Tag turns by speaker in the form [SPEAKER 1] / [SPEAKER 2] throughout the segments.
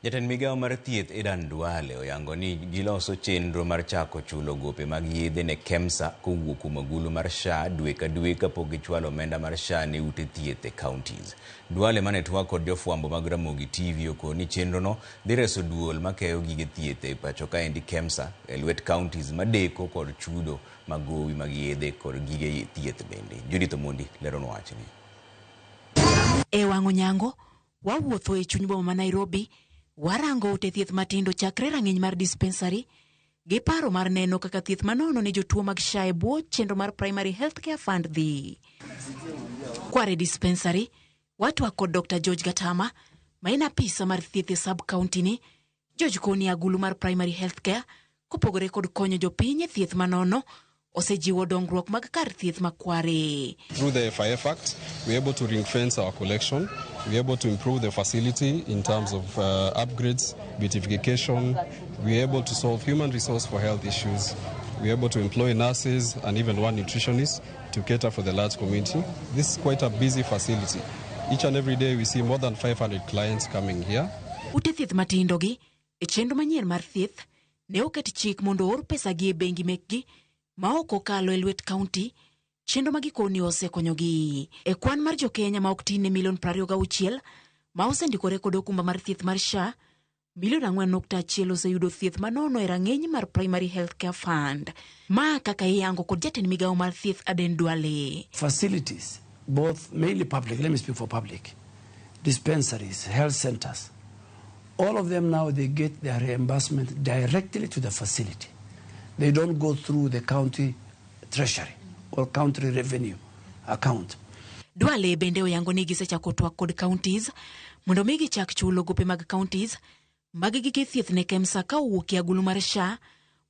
[SPEAKER 1] Jatend migao mar thieth Aden Duale oyango ni giloso chenro mar chako chulo gope mag yedhe ne KEMSA kowuok kuom agulu mar SHA dwe ka dwe kapok gichwalo omenda mar SHA ne ute thieth e counties. Duale mane twak kod jofwambo mag Ramogi TV okoni ni chenrono dhi reso duol makeyo gige thieth e pacho kaendi KEMSA e lwet counties madeko kod chudo mag gowi mag yedhe kod gige thieth bende. Judith Omondi leronwa wachni.
[SPEAKER 2] E wang' onyango, wawuotho e chuny boma ma Nairobi, warango ute thieth matindo chakre rang'iny mar dispensary, gi paro mar neno kaka thieth manono ne jotuo mag SHA e bwo chenro mar Primary Health Care Fund dhi. Kware dispensary, watwak kod Dr. George Gatama, ma en apisa mar thieth e sub county ni. George koni agulu mar Primary Health Care kopogore kod konyo jopiny e thieth manono, osejiwo dongruok mag kar thieth ma Kware.
[SPEAKER 3] Through the FIF Act, we're able to ring fence our collection. We're able to improve the facility in terms of upgrades, beautification. We're able to solve human resource for health issues. We're able to employ nurses and even one nutritionist to cater for the large community. This is quite a busy facility. Each and every day we see more than 500 clients coming here.
[SPEAKER 2] Ute thieth matindo gi e chenro manyien mar thieth ne oket chik mondo oor pesa gi e bengi mekgi ma ok okalo e lwet kaunti, chenro ma gikoni osekonyogi. E kwan mar jokenya ma ok tin ne milion 26 ma osendikore kod okumba mar thieth mar SHA, milion 4.1 oseyudo thieth manono e rang'iny mar Primary Health Care Fund. Ma kaka iyango kod jatend migawo mar thieth Aden Duale.
[SPEAKER 4] Facilities, both mainly public, let me speak for public, dispensaries, health centers, all of them now they get their reimbursement directly to the facility. They don't go through the county treasury or county revenue account.
[SPEAKER 2] Duale bende oyango ni gisechako twak kod counties mondo mi gichak chulo gope mag counties mag gige thieth ne KEMSA ka owuok e agulu mar SHA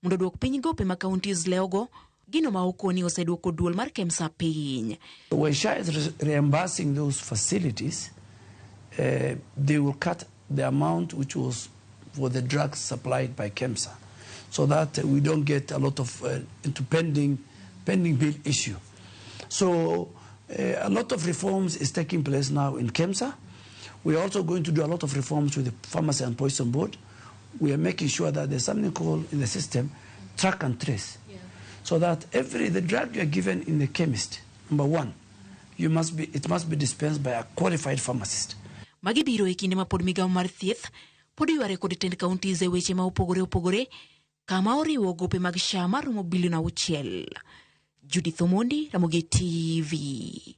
[SPEAKER 2] mondo oduok piny gope ma counties lewogo, gino ma okoni oseduoko duol mar KEMSA piny.
[SPEAKER 4] When SHA is reimbursing those facilities, they will cut the amount which was for the drugs supplied by KEMSA, so that we don't get a lot of into pending bill issue. So a lot of reforms is taking place now in KEMSA. We are also going to do a lot of reforms with the Pharmacy and Poison Board. We are making sure that there's something called in the system track and trace, so that every the drug you are given in the chemist, number one, it must be dispensed by a qualified pharmacist.
[SPEAKER 2] Magi biro e kinde ma pod migawo mar thieth pod yware kod tend counties e weche ma opogore opogore kama oriwo gope mag SHA maromo bilion 6. Judith Omondi, Ramogi TV.